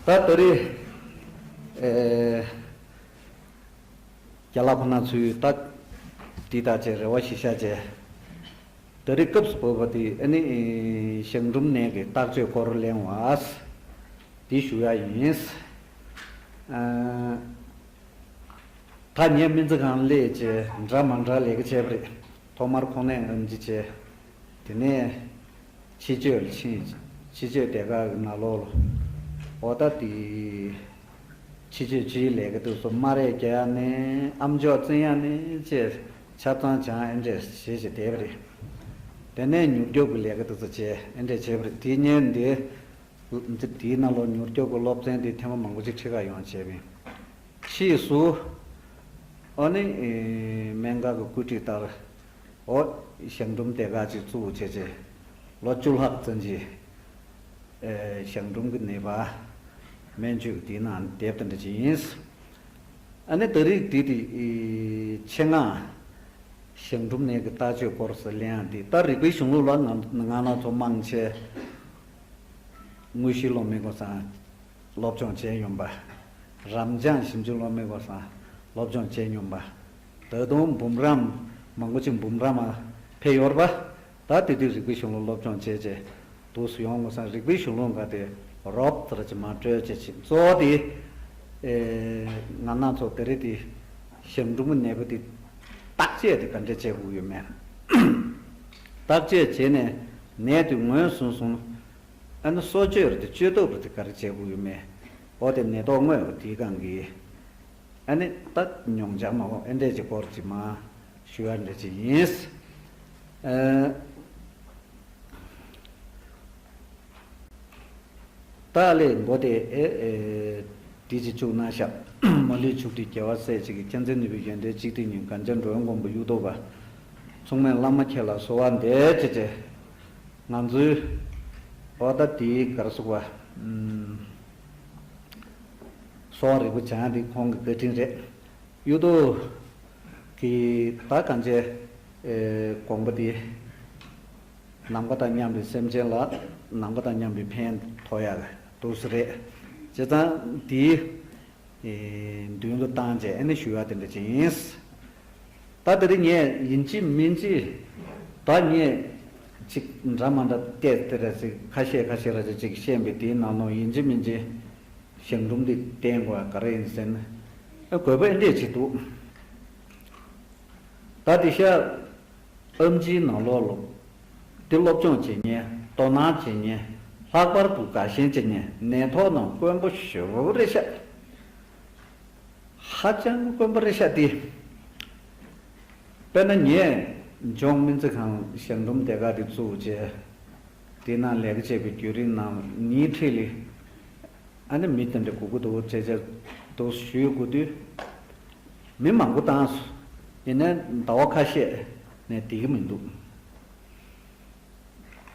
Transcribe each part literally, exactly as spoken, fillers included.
ད་ད་རེས་ཨེ་རྒན་ལགས་ཁོང་རྣམ་ཚོས་ད་འདི་ལྟར་བྱས་རེ་བ་ཞིག་བཞག་བྱས། ད་རེས་སྐབས་སུ་བབས་པ་དེ་ཨ་ནི་གཞང་འབྲུམ་ནད་ཀྱི་བརྟག་དཔྱད་སྐོར་གླེང་བ་འདི་ཞུ་ཡ་ཡིན། ཨ། ད་ངས་སྨན་རྩིས་ཁང་སླེབས་བྱས་འདྲ་མ་འདྲ་ལས་ཀ་བྱས་པ་རེད། ཐོག་མར་ཁོང་ནད་ཨེམ་ཆི་བྱས། དེ་ནས་ཕྱི་བཅོས་ལ་ཕྱིན། ཕྱི་བཅོས་སྡེ་ཁག་གི་ནང་ལོགས་ལ། འོ་ད་དེ་ཕྱི་བཅོས་ཕྱིའི་ལས་ཀ་དུས་སུ་སྨ་རས་རྒྱག་ཡ་ནས་ཨམ་ཅོག་བཙེམ་ཡ་ནས་བཅས་ཆབ་གཙང་སྦྱང་ཨེ་འདྲས་བྱས་བྱས་བསྡད་པ་རེད། དེ་ནས་མྱུར་སྐྱོབ་ཀྱི་ལས་ཀ་དུས་སུ་བྱས་ཨེ་འདྲས་བྱས་པ་རེད། དེ་ཉིན་འདི། འདི་དེའི་ནང་ལོགས་མྱུར་སྐྱོབ་ཀྱི་སློབ་ཚན་དེ་ཐེངས་མ་མང་པོ་ཅིག་ཁྲིད་ག་ཡོང་བྱས་པས། ཕྱིས་སུ། ཨ་ནི་སྨན་ཁང་གི་བཀོད་སྒྲིག་ལྟར། འོ། གཞང་འབྲུམ་སྡེ་ཁག་ཅིག་བཙུགས་བྱས་བྱས། ལོ་བཅུ་ལྷག་ཙམ་གྱི། ཨེ། གཞང་འབྲུམ་གྱི་ནད་པ། སྨན་བཅོས་ཀྱི་དེའི་ནང་བསྡད་པ་དེ་འདྲ་ཅིག་ཡིན། ཨ་ནི་ད་རེས་འདི་དེ་ཆེད་མངགས་གཞང་འབྲུམ་ནད་ཀྱི་བརྟག་དཔྱད་སྐོར་སུ་གླེང་ཡ་འདི་ད་རིག་པའི་གཞུང་ལུགས་ལ་ང་ང་རང་ཚོ་མང་ཆེ་དངོས་གཞིའི་སློབ་མའི་སྐོར་སང་སློབ་སྦྱོང་བྱས་མྱོང་པ། རབ་འབྱམས་ཞིབ་འཇུག་སློབ་མའི་སྐོར་སང་སློབ་སྦྱོང་བྱས་མྱོང་པ། ད་དུང་འབུམ་རམས་མང་པོ་ཅིག་འབུམ་རམས་མ་ཕེབས་ཡོད་རེད་པ། ད་དེ་དུས་རིག་པའི་གཞུང་ལུགས་སློབ་སྦྱོང་བྱས་རྗེས་འདུག་སེ་ཡོང་དགོས་སམ། རིག་པའི་གཞུང་ལུགས་འགའ་དེ་རོབ་ཙམ་ཅིག་མར་སྤྲོས་བྱས་ཕྱིན། གཙོ་བོ་དེ་ཨེ་ང་རང་ཚོ་དེ་རིང་དེ་གཞང་འབྲུམ་གྱི་ནད་པ་དེ་བརྟག་དཔྱད་དེ་ག་འདྲས་བྱེད་དགོས་ཡོད་མེད། བརྟག་དཔྱད་བྱས་ནས་ནད་དེ་ངོས་བཟུང་སོང་ན། ཨ་ནི་གསོ་བཅོས་རེད་དེ་བཅོས་ཐབས་རེད་དེ་ག་རེ་བྱེད་དགོས་ཡོད་མེད། འོ་དེ་ནད་ཐོག་དངོས་ཀྱི་དེའི་སྒང་གི། ཨ་ནི་ད་མྱོང་རྒྱག་མ་འོ་ཨེ་འདྲས་ཀྱི་སྐོར་ཅིག་མ་ཞུ་ཡ་འདྲ་ཅིག་ཡིན། ཨ། ད་ལས་མགོ་དེ་ཨེ་ཨེ་འདི་ཅིག་བཅུག་གནང་ཤག་མ་ལུས་ཆོས་སྐུའི་རྒྱལ་བ་སྲས་གཅིག་གི། མཁྱེན་བརྩེ་ནུས་པའི་ཡོན་ཏན་གཅིག་སྟེང་ཉིད། གངས་ཅན་འགྲོ་བའི་མགོན་པོ་གཡུ་ཐོག་པ། མཚུངས་མེད་བླ་མ་ཁྱེད་ལ་གསོལ་བ་འདེབས་བྱས་བྱས། ང་ཚོའི་ཨོ་ད་དེའི་ག་རེ་ཟེར་དགོས་པ། ཨུམ། གསོལ་བ་རིལ་བུ་སྦྱང་ཡ་དེ་ཁོང་གི་བཀའ་དྲིན་རེད། གཡུ་ཐོག་གི་ད་གང་བྱས་ཨེ་དགོངས་པ་དེ། ནམ་མཁའ་དང་མཉམ་པའི་སེམས་ཅན་ལ་ནམ་མཁའ་དང་མཉམ་པའི་ཕན་ཐོགས་ཡ་འདུག་སེ་རེད། བྱས་ཙང་དེའི་ཨེ་མདུན་དུ་བཏང་བྱས་ཨ་ནི་ཞུ་ཡ་དེ་འདྲ་ཅིག་ཡིན། ད་དེ་རིང་ངས་ཡིན་གཅིག་མིན་གཅིག་ད་ངས་ཅིག་འདྲ་མ་འདྲ་བལྟས་དེ་ར་ཅིག་ཁ་ཤས་ཁ་ཤས་ར་ཅིག་ཅིག་བཤད་པའི་དེའི་ནང་ལོགས་ཡིན་གཅིག་མིན་གཅིག་གཞང་འབྲུམ་འདི་བསྟེན་དགོས་ག་རེ་ཡིན་ཟེར་ན། ཨ་དགོས་པ་ཨེ་འདྲས་ཅིག་འདུག་ད་དེ་ཤ་ཨེམ་ཆིའི་ནང་ལོགས་ལ་འདི་སློབ་སྦྱོང་བྱེད་མཁན། དོ་སྣང་བྱེད་མཁན། ལྷག་པར་དུ་དགའ་ཞེན་བྱེད་མཁན་ནད་ཐོག་ནང་དཀོན་པོ་ཞེ་པོ་རེད་ཤག་ཧ་ཅང་དཀོན་པོ་རེད་ཤག་དེ། དཔེར་ན་ངས་ལྗོངས་སྨན་རྩིས་ཁང་གཞང་འབྲུམ་སྡེ་ཁག་དེ་བཙུགས་བྱས། དེ་ནང་ལས་ཀ་བྱས་པའི་བརྒྱུད་རིམ་ནང་ཉིན་ཁྲིད་ལས། ཨ་ནི་མི་དེ་འདྲ་སྒུག་གི་འདུག་བྱས་བྱས་འདུག་ཞུས་དགོས་དུས། མི་མང་པོ་བཏང་སོང་། ཡིན་ནའི་ཟླ་བ་ཁ་ཤས་ནས་བསྡད་ཀྱི་མི་འདུག་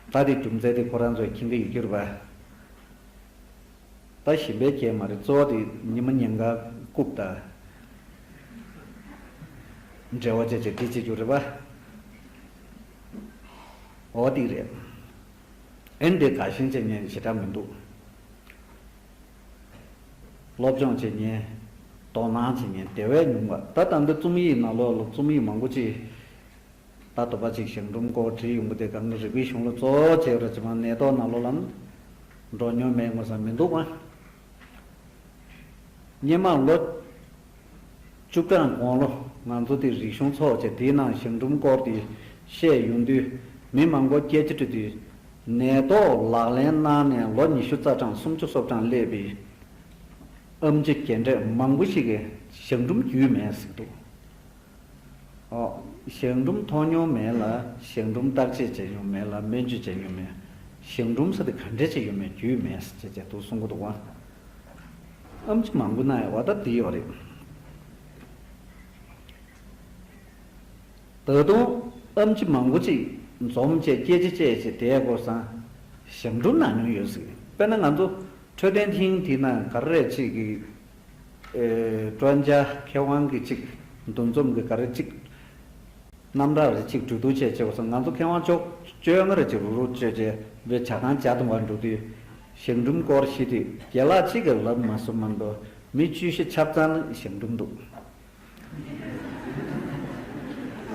ད་དེ་རྒྱུ་མཚན་དེ་ཁོ་རང་ཚོས་མཁྱེན་གྱི་ཡོད་ཀྱི་རེད་པ། ད་ཞིམ་པའི་སྐྱེས་མ་རེད། གཙོ་བོ་དེ་ཉི་མ་ཉིན་གང་རྐུབ་དང་འབྲེལ་བ་བྱས་བྱས་དེ་བྱེད་རྒྱུ་རེད་པ། འོ་དེ་རེད། ཨེ་འདི་དགའ་ཞེན་བྱེད་མཁན་ཞེ་དྲག་མི་འདུག་སློབ་སྦྱོང་བྱེད་མཁན། དོ་སྣང་བྱེད་མཁན་དེ་བས་ཉུང་བ། ད་ད་འདི་རྩོམ་ཡིག་ནང་ལོགས་ལ་རྩོམ་ཡིག་མང་པོ་ཅིག་ད་དོ་པ་ཅིག་གཞང་འབྲུམ་སྐོར་བྲིས་ཡོང་གི་དེ་གང་གི་རིག་པའི་གཞུང་ལུགས་གཙོ་བོ་བྱས་པ་རེད། ཅི་མ་ནད་ཐོག་ནང་ལོགས་ལ་འགྲོ་མྱོང་མེད་དགོས་ས་མི་འདུག་ཨ། སྔོན་མ་ལོ་བཅུ་གྲངས་གོང་ལོ་ང་ཚོ་དེ་རིག་གཞུང་ཚོགས་བྱས་དེའི་ནང་གཞང་འབྲུམ་སྐོར་དེ་བཤད་ཡོང་དུས་མི་མང་པོ་སྐད་ཆ་དྲིས་དུས་ནད་ཐོག་ལག་ལེན་གནང་ནས་ལོ་ཉི་ཤུ་རྩ་གྲངས་སུམ་ཅུ་སོ་གྲངས་སླེབས་པའི་ཨེམ་ཆི་རྒན་གྲས་མང་པོ་ཞིག་གིས་གཞང་འབྲུམ་རྒྱུས་མེད་ཟེར་འདུག་ཨོ། གཞང་འབྲུམ་མཐོང་མྱོང་མེད་ལ་གཞང་འབྲུམ་བརྟག་དཔྱད་བྱས་མྱོང་མེད་ལ་སྨན་བཅོས་བྱས་མྱོང་མེད། གཞང་འབྲུམ་ཟེར་དེ་ག་འདྲས་ཅིག་ཡོད་མེད་རྒྱུས་མེད་ཟེར་བྱས་བྱས་འདུག་གསུང་གི་འདུག་བ། ཨེམ་ཆི་མང་པོ་ན་ཡང་བ་ད་དེ་ཡོད་རེད། ད་དུང་ཨེམ་ཆི་མང་པོ་ཅིག་འཛོམས་བྱས་སྐད་ཆ་བཤད་བྱས་བསྡད་དགོས་སང་གཞང་འབྲུམ་ན་མྱོང་ཡོད་ཟེར། དཔེར་ན་ང་ཚོ་འཕྲོད་བསྟེན་ཐིང་དེ་ན་ག་རེ་ཅིག་གི་ཨེ་ཀྲོན་ཅ་མཁས་དབང་གི་ཅིག་འདུ་འཛོམས་ཀྱི་ག་རེ་ཅིག་རྣམ་གྲངས་རེ་ཅིག་གྲོས་བསྡུར་བྱས་བྱས་པ་སོང་། ང་ཚོ་མཁས་དབང་ཕྱོགས་བཅོ་ལྔ་རེ་ཅིག་རུག་རུག་བྱས་བྱས་བའི་ཇ་ཁང་ཇ་འཐུང་བར་འགྲོ་དུས་ ཞང་འབྲུམ་སྐོར་ཞུ་དུས་རྒན་ལགས་གཅིག་གིས་ལབ་མ་སོང་མ་གཏོགས་མི་བཅུ་བཞི་ཆ་ཚང་ཞང་འབྲུམ་འདུག།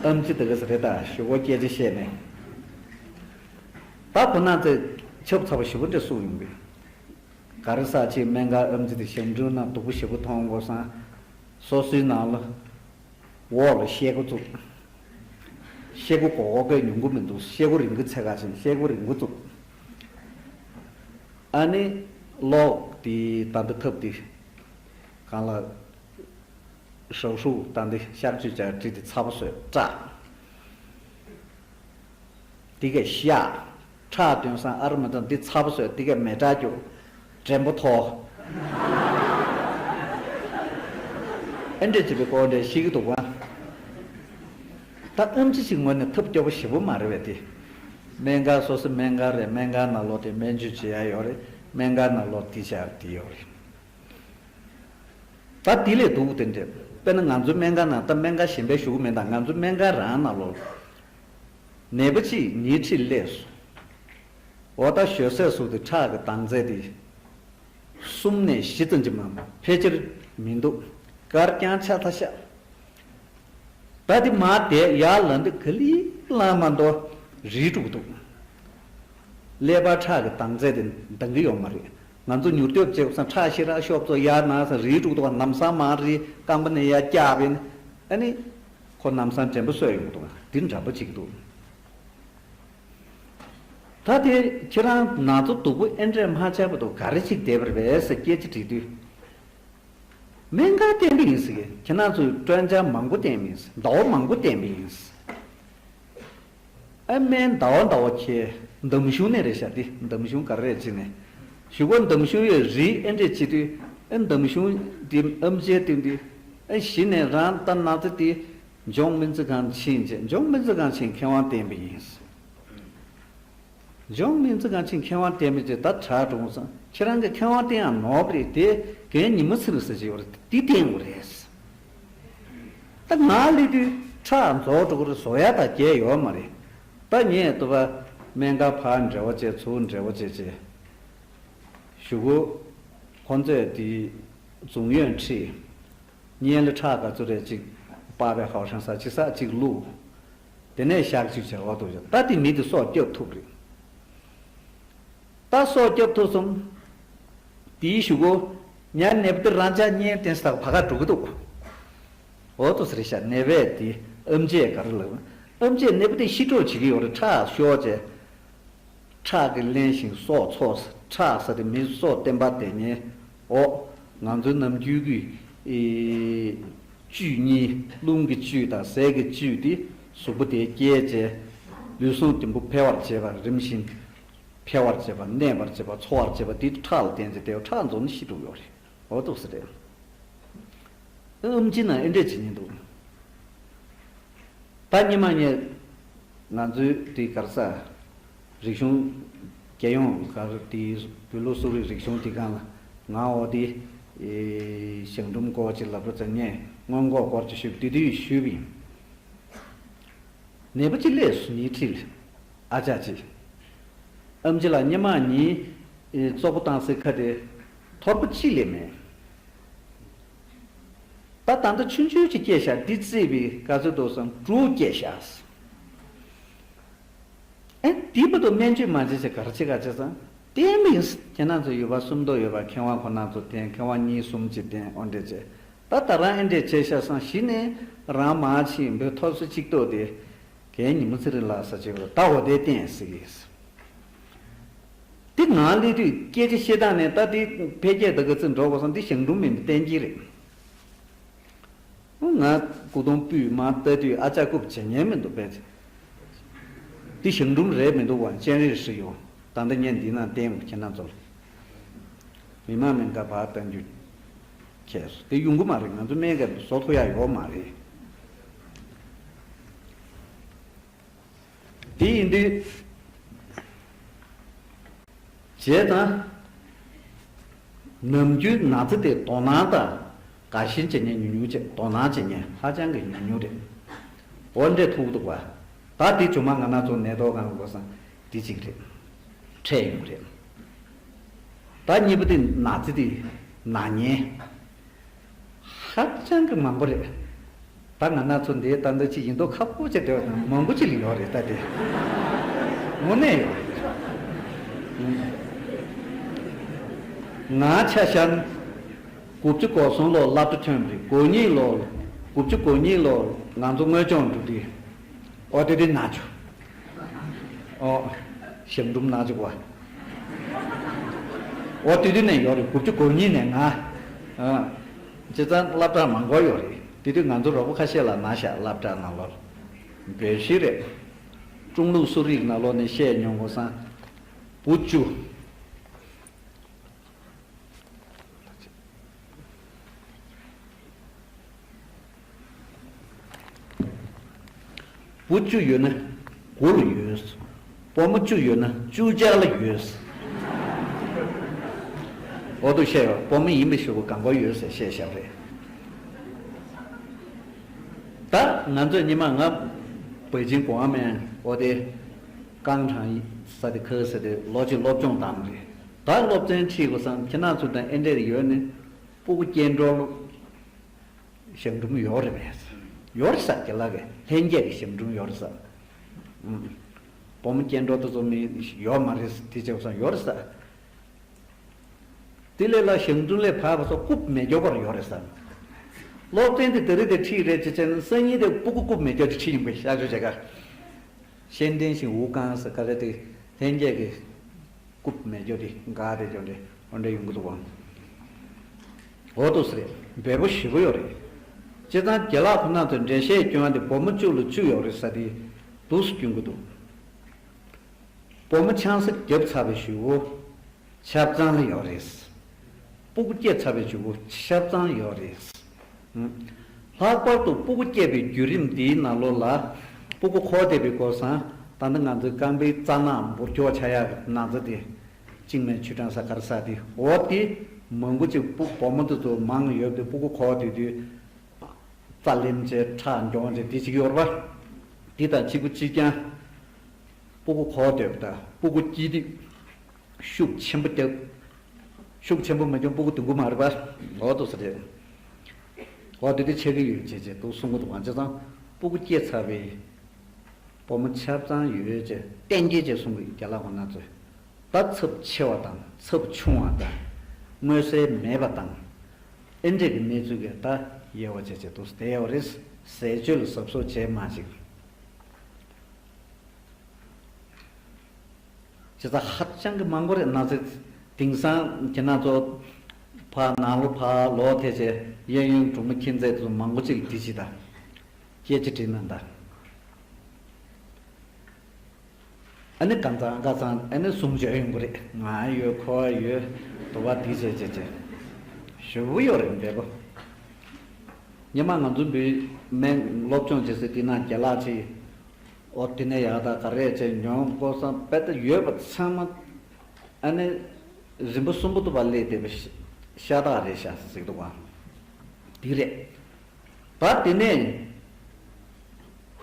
ཨེམ་ཆི་དེ་ག་ས་རེད་ད། ཞུ་གོ་སྐད་ཆ་བཤད་ནས། ད་ཁོ་ན་ཚོས་ཆབ་ཚ་པོ་ཞེ་པོ་འདྲ་གསུངས་ཡོང་གི། ག་རེ་ཟེར་ཅིག་སྨན་ཁང་ཨེམ་ཆི་དེ་ཞང་འབྲུམ་ན་སྡུག་པོ་ཞེ་པོ་མཐོང་དགོས་སང་། སོ་སོའི་ནང་ལ་འོག་ལ་ཤེལ་སྒོ་བཙུགས། ཤེལ་སྒོ་སྒོར་སྒོར་སྐད་ཉུང་གི་མི་འདུག། ཤེལ་སྒོ་རིང་གི་ཚད་ག་ཕྱིན་ཤེལ་སྒོ་རིང་པོ་བཙུགས། ཨ་ནི་གློག་དེ་ད་འདི་ཐབ་དེ་གང་ལ་ཧྲག་ཧྲུག་ད་འདི་གཤག་བཅོས་བྱ་བྲིས་དེ་ཚ་པོ་བཟོས་སྐྲག། དེ་གས་བཤགས། ཁྲག་བཏོན་སང་ཨར་མ་དང་འདི་ཚ་པོ་བཟོས་དེ་གས་མེ་སྲེག་རྒྱུག། དྲན་པ་ཐོར། ཨེ་འདྲས་བྱེད་པའི་སྐོར་འདྲས་ཤེས་ཀྱི་འདུག་ག། ད་ཨེམ་ཆི་ཞིག་ངོས་ནས་ཐབས་སྐྱོ་པོ་ཞེ་པོ་མ་རེད་པས་དེ། སྨན་ཁང་སོ་སོ་སྨན་ཁང་རེད། སྨན་ཁང་ནང་ལོགས་དེ་སྨན་བཅོས་བྱེད་ཡ་ཡོད་རེད། སྨན་ཁང་ནང་ལོགས་དེ་བྱ་དེ་ཡོད་རེད། ད་དེ་ལས་སྡུག་དེ་འདྲས། དཔེར་ན་ང་ཚོའི་སྨན་ཁང་ནང་ད་སྨན་ཁང་གཞན་པའི་ཞུ་གི་མེད་ད། ང་ཚོའི་སྨན་ཁང་རང་ནང་ལོགས་ནད་པ་གཅིག་ཉལ་ཁྲིར་སླེབས་སོང་། འོ་ད་ཞོད་ཟས་ཟུག་དེ་ཁྲག་གི་དྭངས་རྩལ་དེ་གསུམ་ནས་བཞི་ཙམ་གྱི་མ་ཕལ་ཆེར་མི་འདུག། དཀར་རྐྱང་ཆགས་ཐལ་ཤག། ད་དེ་མར་བསྡད་ཡར་ལངས་དུས་ག་ལེར་ལངས་མ་གཏོགས་རིལ་འགྲོ་གི་འདུག། ཀླད་པ་ཁྲག་གི་དྭངས་རྩལ་དེ་འདང་གི་ཡོད་མ་རེད། ང་ཚོ་མྱུར་སྐྱོབ་བྱེད་དགོས་སང་ཁྲག་ཞེ་དྲག་ཤོར་ཚོ་ཡར་ནང་སང་རིལ་འགྲོ་གི་འདུག། ལམ་སང་མར་རིལ། རྐང་པ་ནས་ཡར་བཀྱག་པས་ནི་ཨ་ནི་ཁོ་ལམ་སང་དྲན་པ་གསོས་ཡོང་གི་འདུག། འདི་འདྲ་པོ་ཅིག་འདུག། ད་དེ་ཁྱེད་རང་ན་ཚ་སྡུག་པོ་ཨེ་འདྲས་མ་ཆགས་པ་དུ་ག་རེ་ཅིག་བསྡད་པ་རེད་ཟེར་སྐད་ཆ་དྲིས་དུས། སྨན་ཁང་བསྟེན་པ་ཡིན་ཟེར་གི། ཁྱེད་རང་ཚོས་སྤྲོ་འཆམ་མང་པོ་བསྟེན་པ་ཡིན་ཟེར། ཟླ་བ་མང་པོ་བསྟེན་པ་ཡིན་ཟེར། ཨ་སྨན་ཟླ་བ་ཟླ་བ་ཁྱེད་འདམ་གཞུང་ནས་རེད་ཤག། དེ་འདམ་གཞུང་ག་རེ་རེད་ཅེ་ནས། གཞུག་གུ་འདམ་གཞུང་ཡོད་རིགས་ཨེ་འདྲས་བྱེད་དུས་ཨ་འདམ་གཞུང་དེ་ཨེམ་ཆིས་བསྟེན་དུས་ཨ་གཞི་ནས་རང་ལྟ་ན་ཚ་དེ། འཇོང་སྨན་རྩིས་ཁང་ཕྱིན་རྗེས་འཇོང་སྨན་རྩིས་ཁང་ཕྱིན་མཁས་དབང་བསྟེན་པ་ཡིན། འཇོང་སྨན་རྩིས་ཁང་ཕྱིན་མཁས་དབང་བསྟེན་པ་རྗེས་ད་དྲག་འགྲོ་སོང་། ཁྱེད་རང་གི་མཁས་དབང་བསྟེན་ཡང་ནོར་བ་རེད་དེ། རྒན་ཉི་མ་ཚེ་རིང་ཟེར་གྱི་ཡོད་རེད་དེ་བསྟེན་དགོས་རེད། ད་ང་སླེབས་དུས་ཁྲག་རྫོགས་འགྲོ་གི་རེད། བཟོ་ཡ་ད་རྒྱལ་ཡོད་མ་རེད། ད་ངས་ལྟོས་པ་སྨན་ཁང་ཕར་འབྲེལ་བ་བྱས་ཚུར་འབྲེལ་བ་བྱས་བྱས། གཞུག་གུ་ཁོང་ཚོས་དེ་རྫོང་ཡོན་ཁྲིད། སྔོན་ལ་ཁྲག་ག་ཚོད་རེད་ཅིག་པགས་པའི་ཧའོ་ཧྲན་ས་ཅིག་ས་ཅིག་བླུགས། དེ་ནས་ཞག་གཅིག་བྱ་བ་འདུག་ཡོད། ད་དེ་མི་དེ་སྲོག་སྐྱོབ་ཐུབ་རེད། ད་སྲོག་སྐྱོབ་ཐུབ་སོང་། དེའི་གཞུག་གུ་ཉ་ནད་པ་དེ་རང་ཅག་གཉེན་བསྟེན་ས་བ་ག་འགྲོ་གི་འདུག། འོ་ཏོ་ཟེར་ཤག་ནད་པས་དེ་ཨེམ་ཆིས་ག་རེ་ལབ། ཨེམ་ཆིས་ནད་པ་དེ་ཤི་འགྲོ་བྱེད་ཀྱི་ཡོད་རེད། ཁྲག་ཤོར་བྱས། ཁྲག་གིས་བརླན་ཞིང་སྲོག་འཚོ། ཁྲག་ཟ་དེ་མི་སྲོག་བརྟན་པ་དེ་ཉེ། འོ། ང་ཚོའི་ནམ་རྒྱུན་གྱི་ཨེ་བཅུད་གཉིས་རླུང་གི་བཅུད་དང་ཟས་ཀྱི་བཅུད་དེ་གཟུགས་པོ་དེ་སྐྱེད་བྱས། ལུས་ཟུངས་བརྟན་པོ་འཕེལ་བར་བྱེད་པ། རིམ་བཞིན་འཕེལ་བར་བྱེད་པ། གནས་པར་བྱེད་པ། འཚོ་བར་བྱེད་པ་དེ་ཁྲག་ལ་བརྟེན་ཚེ་དེ་ཁྲག་འཛོམས་ནས་ཤི་འགྲོ་གི་ཡོད་རེད། འོ་ཏོ་ཟེར་རེད། ཨེམ་ཆི་ན་ཨེ་འདྲས་བྱེད་ཉེན་འདུག། ད་སྔོན་མ་ངས་ང་ཚོའི་དེ་ག་རེ་ཟ། རིག་གཞུང་། རྒྱལ་ཡོངས་ག་རེ་དེ་བོད་ལུགས་གསོ་རིག་རིག་གཞུང་དེ་སྒང་ལ་ང་འོ་དེ་ཞང་འབྲུམ་སྐོར་ཅིག་ལབ་རོགས་ཟེར། ངས་སྔོན་འགོག་སྐོར་ཅིག་ཞུས་པ་དེ་དུས་ཞུས་པ་ཡིན། ནད་པ་གཅིག་སླེབས་སོང་ཉལ་ཁྲི་ལ། ཨ་ཅག་གཅིག། ཨེམ་ཆི་ལགས་སྔོན་མ་ཉིན་ཙོག་པུ་བཏང་སའི་ཁ་དེ་ཐོར་པ་གཅིག་ལས་མེད། ད་ད་ལྟ་ཆུང་ཆུང་ཅིག་སྐྱེས་ཤག། འདི་བརྩིས་པའི་ག་ཚོད་འདུག་བསམ། དྲུག་སྐྱེས་ཤག། ཨེ་འདི་བར་དུ་སྨན་བཅོས་མ་བྱས་ཚེ་ག་རེ་བྱེད་ག་བྱེད་བསམ། བསྟེན་པ་ཡིན། ཁྱེད་རང་ཚོ་ཡུལ་པ་སུམ་མདོ་ཡོད་པ། མཁས་དབང་ཁོ་རང་ཚོ་བསྟེན། མཁས་དབང་གཉིས་གསུམ་ཅིག་བསྟེན། འོ་འདྲས་བྱས། ད་ད་རང་ཨེ་འདྲས་བྱས་ཤག་བསམ། གཞི་ནས་རང་མར་ཕྱིན་བོད་ཐོར་སོ་གཅིག་ཏོག་དེ། རྒན་ཉི་མ་ཚེ་རིང་ལགས་ཟེར་གྱི་ཡོད་རེད། ད་འོ་དེ་བསྟེན་ཟེར་གྱི་ཡིན། དེ་ང་སླེབས་དུས་སྐད་ཆ་བཤད་སྟངས་ནས་ད་དེ་འཕེལ་རྒྱས་ད་ག་ཚོད་འགྲོ་དགོས་སམ། དེ་ཞང་འབྲུམ་མིན་པའི་བསྟན་གྱི་རེད། ང་སྐུ་གདུང་སྤུས་མ་ལྟ་དུས་ཨ་ཅག་རྐུབ་བྱེད་ཉན་མི་འདུག་པས། དེ་ཞང་འབྲུམ་རེད་མི་འདུག་བ། སྤྱན་རས་གཟིགས་ཡོད། ད་ལྟ་ངས་འདི་ན་བསྟན་ཁྱེད་རང་ཚོ་ལ། མི་མང་མི་འགའ་བར་བསྟན་རྒྱུ། ཁྱེད་དེ་ཡོང་གི་མ་རེད། ང་ཚོ་སྨན་གྱི་བཟོ་ཐུབ་ཡ་ཡོད་མ་རེད། དེ་ཡིན་དུས། བྱས་ཙང་། ནམ་རྒྱུན་ན་ཚ་དེ་དོ་སྣང་དང་། དགའ་ཞེན་བྱེད་མཁན་ཉུང་ཉུང་བྱས། དོ་སྣང་བྱེད་མཁན་ཧ་ཅང་གི་ཉུང་ཉུང་རེད། འོ་འདྲས་ཐུག་འདུག་བ། ད་དེ་ཇོ་མ་ང་རང་ཚོ་ནད་ཐོག་སྒང་ལ་འགྲོ་སང་དེ་གཅིག་རེད། འཕྲད་ཡོང་རེད། ད་གཉིས་པ་དེ་ན་ཚ་དེ་ན་ཉེན་ཧ་ཅང་གི་མང་པོ་རེད། ད་ང་ན་ཚོ་འདིའི་ད་འདི་ཅིག་ཡིན་མདོག་ཁ་པོ་ཅིག་བསྡད་པ་དང་མང་པོ་ཅིག་ལ་ཡོད་རེད། ད་དེ་དངོས་གནས་ཡོད་རེད། ང་ཆ་བཞག་ན་དགུ་བཅུ་གོ་གསུམ་ལོར་སློབ་གྲྭ་ཐོན་པ་རེད། གོ་གཉིས་ལོར་དགུ་བཅུ་གོ་གཉིས་ལོར་ང་ཚོ་དངོས་སྦྱོང་འགྲོ་དུས། ཨོ་དེ་དེ་ན་ཆོ། ཨོ། ཞབས་དྲུང་ན་ཆོ་བ། ཨོ་དེ་དེ་ནས་ཡོད་རེད། དགུ་བཅུ་གོ་གཉིས་ནས་ང་། ཨ། བྱས་ཙང་སློབ་གྲྭ་མང་པོ་ཡོད་རེད། དེ་དུས་ང་ཚོ་རོགས་པ་ཁ་ཤས་ལ་ན་ཤག་སློབ་གྲྭ་ནང་ལོགས། བོད་གཞིས་རེད། ཀྲུང་ལུགས་གསོ་རིག་ནང་ལོགས་ནས་བཤད་མྱོང་དགོས་སང་། བུ་བཅུ། བུ་བཅུ་ཡོད་ན་དགུ་ལ་ཡོད། བུ་མོ་བཅུ་ཡོད་ན་བཅུ་ཆ་ལ་ཡོད། འོ་དུ་བཤད་ཡོད། བུ་མོ་ཡིན་པའི་ཞུ་བ་གང་གོ་ཡོད་ཟེར་བཤད་བཞག་རེད། ད་ང་ཚོས་ཉི་མ་ང་པེ་ཅིང་གོང་མའི་འོ་དེ་ཀང་ཁྲང་ས་དེ་ཁ་ས་དེ་ལོ་གཅིག་སློབ་སྦྱོང་བཏང་རེད། ད་སློབ་ཚན་ཁྲིད་དགོས་སམ་ཁྱེད་རང་ཚོ་དང་ཨེ་འདྲས་ཡོད་ནི་སྤུ་གུ་སྐྱེ་འགྲོ་ལུགས། ཞབས་དྲུང་ཡོད་རེད་པས། ཡོད་རེད་ས་རྒན་ལགས་ཀྱི་ལྷན་རྒྱས་ཀྱི་ཞབས་དྲུང་ཡོད་རེད་ས། ཨུམ། བུ་མོ་སྐྱེ་འགྲོ་དེ་ཚོ་མི་ཡོད་མ་རེད་དེ་བྱས་སོང་ཡོད་རེད་ས། དེ་ལས་ལ་ཞབས་དྲུང་ལས་ཕར་བ་སོ་རྐུབ་མེ་སྐྱོ་བར་ཡོད་རེད་ས། སློབ་ཚན་དེ་དེ་རིང་དེ་ཁྲིད་རེད་ཅེས་བྱས་ན་སང་ཉིན་དེ་སྤུ་གུ་རྐུབ་མེ་སྐྱོ་དེ་ཁྲིད་ཡོང་པའི་ཤག་ཆོས་བྱེད་ག་ཤེས་ལྡན་ཞིང་འུ་གང་ས་ག་རེ་དེ་ལྷན་རྒྱས་ཀྱི། རྐུབ་མེ་སྐྱོ་དེ་འགའ་དེ་སྐྱོ་དེ་འོ་འདྲ་ཡོང་གི་འདུག་གམ། འོ་ཏོ་སི་རེད། འབེལ་པོ་ཞེ་པོ་ཡོད་རེད། བྱས་ཙང་རྒན་ལགས་ཁོ་ན་ཚོས་འགྲེལ་བཤད་སྐྱོན་དེ་བུ་མོ་བཅུ་ལ་བཅུ་ཡོད་རེད་ས་དེ་སྡུག་སུ་སྐྱོན་གི་འདུག་བུ་མོ་ཆང་ས་བརྒྱབ་ཚར་བའི་གཞུག་གུ་ཆབ་གཙང་ལ་ཡོད་རེད། སྤུ་གུ་སྐྱེས་ཚར་བའི་གཞུག་གུ་ཆབ་གཙང་ཡོད་རེད། ལྷག་པར་དུ་སྤུ་གུ་སྐྱེས་པའི་བརྒྱུད་རིམ་འདིའི་ནང་ལོགས་ལ་སྤུ་གུ་འཁོར་བསྡད་པའི་སྐོར་སང་ད་ལྟ་ང་ཚོའི་རྐང་པའི་རྩ་ནག་འབུར་འཁྱོག་ཆགས་ཡག་གི་ན་ཚ་དེ་གཅིག་མའི་ཆུ་གྲང་ས་གར་ས་དེ་འོ་དེ་མང་པོ་ཅིག་སྤུ་བུ་མོ་དེ་ཚོ་མང་ཡོད་དེ་སྤུ་གུ་འཁོར་བསྡད་དུས་རྩ་ལེམ་བྱས་ཁྲག་འགྱོང་བྱས་དེ་ཅིག་ཡོད་རེད་པ། དེ་དང་གཅིག་པུ་གཅིག་རྐྱང་སྤུ་གུ་འཁོར་བསྡད་པ་དང་སྤུ་གུ་སྐྱེས་དུས། ཤུགས་ཆེན་པོ་བརྒྱབ། ཤུགས་ཆེན་པོ་མ་བརྒྱབ་སྤུ་གུ་དུང་གུ་མ་རེད་པ། འོ་ཏོ་ས་རེད། འོ་དེ་དེ་ཆགས་ཀྱི་ཡོད་ཅེས་ཅེས་འདུག་གསུང་གི་འདུག་ག་བྱས་ཙང་སྤུ་གུ་སྐྱེས་ཚར་བའི་བུ་མོ་ཆབ་གཙང་ཡོད་ཅེས་གཏན་འཁེལ་ཅེས་གསུང་གི་རྒན་ལགས་ཁོ་ན་ཚོས་ད་ཚབས་ཆེ་བ་དང་ཚབས་ཆུང་བ་དང་མངོན་གསལ་མེད་པ་དང་ཨེ་འདྲས་ཀྱི་གནས་ཚུལ་གྱི་ད་དབྱེ་བ་བྱས་ཅེས་འདུག་དེ་ཡོད་རེད། ཟས་སྤྱོད་ལ་གཟབ་གཟབ་བྱས་མ་ཅིག་བྱས་ཙང་ཧ་ཅང་གི་མང་པོ་རེད། ན་ཚ་དེང་སང་ཁྱེད་རང་ཚོ་ཕར་ནང་ལོགས་ཕར་ལོག་ཐེ་ཆེ་གཡས་གཡོན་གྲོང་མི་ཁྱིམ་མཚེས་ཚོ་མང་པོ་ཅིག་དེ་ཅི་ད་སྐད་ཆ་དྲིས་ན་ད་ཨ་ནི་གང་ཚང་ག་ཚང་ཨ་ནི་གསུང་བརྗོད་ཡོང་གི་རེད། ང་ཡོད་ཁོ་ཡོད་དུ་བ་དེ་བྱས་བྱས་བྱས་ཞུ་བོ་ཡོད་རེད་འབྲས་བུ། ཉི་མ་ང་ཚོ་འབུལ་མེད་སློབ་སྦྱོང་བྱེད་སའི་དེ་ན་རྒན་ལགས་ཅིག་འོ་དེ་ནས་ཡག་ད་ག་རེ་བྱས་མྱོང་དགོས་བསམ་དཔེ་ད་ཡོད་པ་ཚང་མ་ཨ་ནི་རིམ་པ་གསུམ་པོ་དུ་བ་སླེབས་བསྡད་པ་ཤ་སྟག་རེད་ཤག་ཟེར་གི་འདུག་ག་དེ་རེད། ད་དེ་ནས་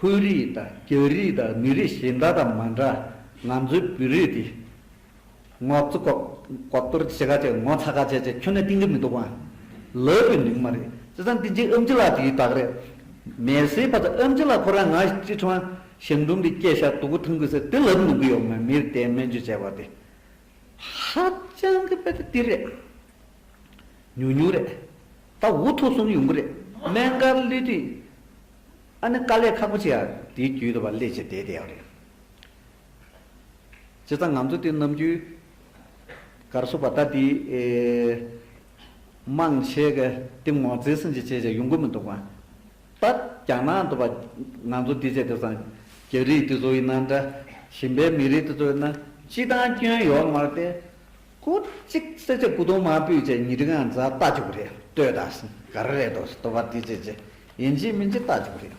ཧུའེ་རིགས་དང་རྒྱ་རིགས་དང་མི་རིགས་གཞན་དག་དང་མ་འདྲ་ང་ཚོའི་བོད་རིགས་དེ། ངོ་ཚ་ཀོ་ཀོ་ཏོར་ཆེ་ག་ཅེ་ངོ་ཚ་ག་ཅེ་ཅེ་ཁྱོན་ནས་གཏིང་གི་མི་འདུག་ག་ལབ་པའི་ནུས་མ་རེད། བྱས་ཙང་དེ་རྗེས་ཨམ་ཆི་ལགས་དེའི་དག་རེད། མེད་སའི་བར་དུ་ཨམ་ཆི་ལགས་ཁོ་རང་ང་ཅི་ཁྲོང་ཞང་དུང་གི་སྐད་ཤ་དུ་གུ་ཐུང་གི་ཟེར་དེ་ལབ་ནུས་གི་ཡོད་མ་མིར་དེ་སྨན་བཅོས་བྱས་པ་དེ་ཧ་ཅང་གི་དཔེ་དེ་དེ་རེད། ཉུང་ཉུང་རེད། ད་འུ་ཐུག་སོང་ཡོང་གི་རེད། སྨན་ཁང་སླེབས་དུས་ཨ་ནི་དཀའ་ལས་ཁག་པོ་ཆེ་ཡ་དེའི་རྒྱུད་དུ་བ་སླེབས་བྱས་བསྡད་བསྡད་ཡོད་རེད། བྱས་ཙང་ང་ཚོ་དེ་ནམ་རྒྱུན་གར་སོ་བ་ད་དེ་ཨེ་མང་ཆེ་ག་དེ་ངོ་ཚའི་སེམས་ཀྱི་བྱས་བྱས་ཡོང་གི་མི་འདུག་ག་ད་རྒྱ་ནག་འདུག་པ་ང་ཚོ་དེ་བྱས་དེ་སང་རྒྱ་རིགས་དེ་ཚོ་ཡིན་ན་འདྲ་གཞན་པའི་མི་རིགས་དེ་ཚོ་ཡིན་ན་སྤྱི་བཏང་སྐྱོན་ཡོད་མ་རེད་དེ་ཁོ་གཅིག་ས་ཆ་གུ་དོང་མ་སྤུས་བྱས་ཉི་ཁྲི་ང་ཛ་ལྟ་བཅུག་རེད་ལྟོས་དང་ག་རེ་རེད་དོ་འདུག་པ་དེ་བྱས་བྱས་ཡིན་གཅིག་མིན་གཅིག་ལྟ་བཅུག་རེད།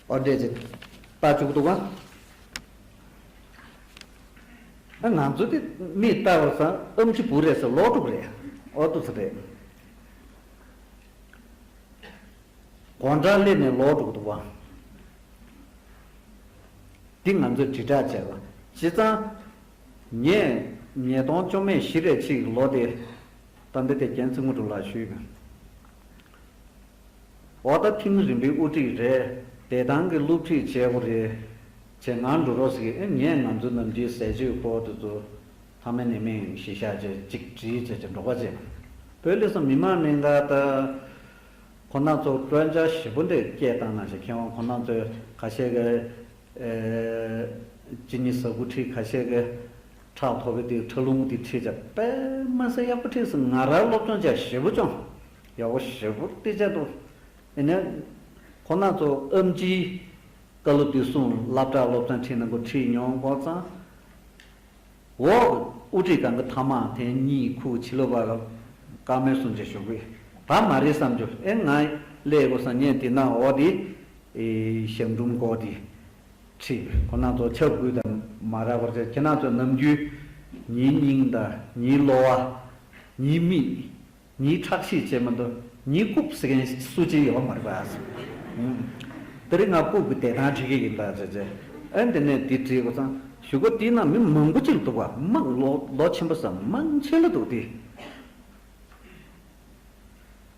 ཨོ་འདྲས་ཅིག་ལྟ་བཅུག་འདུག་ག་ང་ཚོ་དེ་མིས་ལྟ་བར་སང་ཨམ་ཆི་བུ་རེད་ཟེར་ལོག་འགྲོ་གི་རེད། ཨོ་ཏོ་ཚ་རེད། དགོང་དྲག་སླེབས་ནས་ལོག་འགྲོ་གི་འདུག་བ། འདི་ང་ཚོས་དྲིལ་བསྒྲགས་བྱས་པ། བྱས་ཙང་ངས་ ཉིས་སྟོང་བཅོ་ལྔ་ཕྱི་རེ་ཅིག་ལོ་དེ། ད་འདི་དེ་རྒན་ཚེ་དངོས་གྲུབ་ལགས་ཞུས་ཡོད། འོ་ད་ཐིམ་རིམ་པའི་དབུ་ཁྲིད་རེད། བདེ་ཐང་གི་སློབ་ཁྲིད་བྱེད་དགོས་རེད། བྱེད་ངར་འགྲོ་རོགས་ཟེར་གི། ཨེ་ངས་ང་ཚོའི་ནམ་རྒྱུན་ཟས་བཅུད་སྐོར་དེ་ཚོ་ཐ་མ་ནས་མིན་གཞི་བཞག་བྱས་ཅིག་བྲིས་བྱས་ཅིག་འགྲོ་བ་བྱས། བོད་ལས་སམ་མི་མང་མི་འགའ་ད་ཁོ་ན་ཚོ་སྤྲོ་འཆར་ཞེ་པོ་འདྲ་སྐྱེས་བཏང་ན་ཞེས། མཁས་དབང་ཁོ་ན་ཚོས་ཁ་ཤས་ཀྱིས་ཨེ་གཅིན་སྙི་ཟ་ཁུ་ཁྲིད། ཁ་ཤས་ཀྱིས་ཁྲག་མཐོ་པོའི་དེ་ཁྲག་རླུང་དེ་ཁྲིད་བྱས། དཔེ་མི་སྲིད་ཡག་པོ་ཁྲིད་སོང་། ང་རང་སློབ་སྦྱོང་བྱས་ཞེ་པོ་བྱུང་། ཡག་པོ་ཞེ་པོ་དེ་བྱས་འདུག་ཨེ་ནས་ཁོ་ན་ཚོ་ཨེམ་ཆིའི་བཀའ་སློབ་དེ་གསུངས། སློབ་གྲྭ་སློབ་ཚན་ཁྲིད་ནང་གོ་ཁྲིད་མྱོང་གོ་ཙང་། འོ། དབུ་ཁྲིད་གང་གི་ཐ་མ་དེ་གཉིད་ཁུག་ཕྱི་ལོགས་པ་ལ་བཀའ་མོལ་གསུང་བྱས་བཞུགས་པས། ད་མ་རེད་བསམ་བྱུང་། ཨེ་ང་སླེབས་དགོས་བསམ། ངས་དེ་ན་འོ་དེ་ཨེ་ཞང་དྲུང་སྐོར་དེ་ཁྲིད། ཁོ་ན་ཚོ་ཆབ་དགོས་དང་མ་རག་པར་བྱས། ཁྱེད་རང་ཚོ་ནམ་རྒྱུན་ཉིན་སྙིང་དང་ཉིན་གློ་བ། ཉིན་མིག་ཉིན་ཁྲག་ཤེད་བྱས་མ་གཏོགས་ཉིན་རྐུབ་ཟེར་མཁན་སུ་གཅིག་ཡོད་མ་རེད་པ། ཨུམ། དེ་རིང་ང་རྐུབ་ཀྱི་བདེ་ཐང་འདྲི་གི་ཡིན་པ་བྱས་བྱས། ཨ་འདི་ནས་འདི་བྲིས་གོ་ཙང་གཞུག་གུ་དེའི་ནང་མི་མང་པོ་ཅིག་འདུག་པ། མང་ལོ་ལོ་ཆེན་པོ་ས་མང་ཆེ་ལ་འདུག་དེ།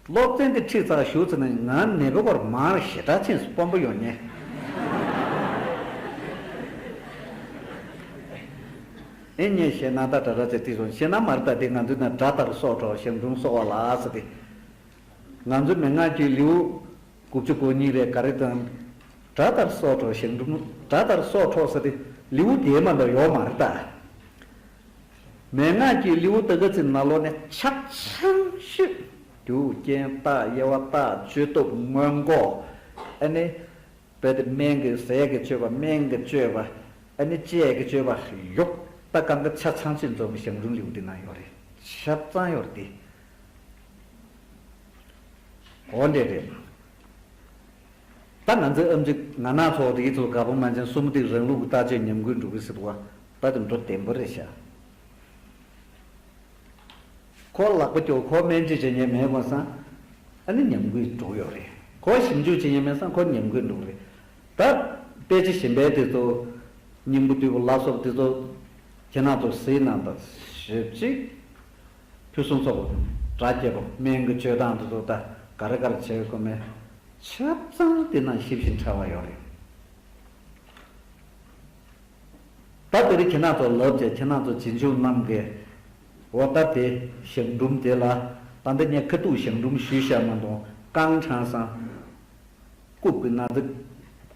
སློབ་ཚན་དེ་ཁྲིད་ཚར་བཞུགས་ཚར་ནས་ང་ནད་པའི་སྐོར་མར་ཞེ་དྲག་ཕྱིན་སོང་། དཔོན་པོ་ཡོང་ཉེ། ཨེ་ངས་ཞེ་ན་ད་དྲ་ར་ཚེ་དེ་སོང་ཞེ་ན་མར་ད་དེ་ང་ཚོའི་ནང་དགྲ་ལྟར་སྲོག་འཕྲོག་ཞང་དྲུང་སོགས་པ་ལ་ཟེར་ཏེ། ང་ཚོའི་མན་ངག་གི་ལེའུ་དགུ་བཅུ་གོ་གཉིས་རེད་ག་རེ་དང་། དགྲ་ལྟར་སྲོག་འཕྲོག་ཞང་དྲུང་། དགྲ་ལྟར་སྲོག་འཕྲོག་ཟེར་ཏེ་ལེའུ་དེ་མ་གཏོགས་ཡོད་མ་རེད་ད། མན་ངག་གི་ལེའུ་ད་ག་ཚོད་ནང་ལོགས་ནས་ཆ་ཚང་ཤོས། རྒྱུ་རྐྱེན་བརྟག་དབྱེ་བ་བརྟག་བཅོས་ཐབས་སྔོན་འགོག་ཨ་ནི། རྦད་དེ་སྨན་གྱི་ཟས་ཀྱི་སྤྱོད་པ། སྨན་གྱི་སྤྱོད་པ། ཨ་ནི་དཔྱད་ཀྱི་སྤྱོད་པ་ཡོག་ད་གང་ག་ཆ་ཚང་ཅིག་འཛོམས་ཞང་དྲུང་ལེའུ་དེ་ན་ཡོད་རེད། ཆ་ཚང་ཡོད་རེད་དེ། འོ་འདྲས་རེད། ད་ང་ཚོའི་ཨེམ་ཆི་ང་ནག་ཚོགས་དེ་ཚོ་དགའ་པོ་མ་བྱན་གསུམ་དེ་རང་ལུགས་ཀྱི་བརྟག་དཔྱད་ཉམས་རྒུད་འགྲོ་གི་ཟེར་བ། ད་དེ་འགྲོ་བདེན་པོ་རེད་ཤག་ཁོ་ལག་པ་སྐྱོར། ཁོ་སྨན་བཅོས་བྱེད་མཁན་མེད་པ་སང་། ཨ་ནི་ཉམས་རྒུད་འགྲོ་ཡོད་རེད། ཁོ་ཞིབ་འཇུག་བྱེད་མཁན་མེད་སང་ཁོ་ཉམས་རྒུད་འགྲོ་རེད། ད་དཔེ་ཆ་གཞན་པའི་དེ་ཚོ་སྙིང་པོ་བདུད་པོ་ལ་སོགས་དེ་ཚོ་ཁྱེད་རང་ཚོ་གཟིགས་གནང་དང་། ཞིབ་ཅིག་ཕུན་སུམ་ཚོགས་པ་སྒྲ་སྐྱེད་པ་སྨན་གྱི་སྤྱོད་སྟངས་དེ་ཚོ་ད་ག་རེ་ག་རེ་བྱེད་དགོས་མེད་ཆ་ཚང་དེ་ནང་ཞིབ་ཅིང་ཕྲ་བ་ཡོད་རེད། ད་དེ་རིང་ཁྱེད་རང་ཚོ་ལབ་བྱས་ཁྱེད་རང་ཚོ་རྗེས་འཇུག་རྣམས་ཀྱིས། འོ་ད་དེ་ཞང་དྲུང་དེ་ལ། ད་འདི་ངས་ཁ་ཐུག་ཞང་དྲུང་ཞུས་བཞག་མ་གཏོགས་རྐང་དྲང་སང་རྐུབ་ཀྱི་ན་ཚ་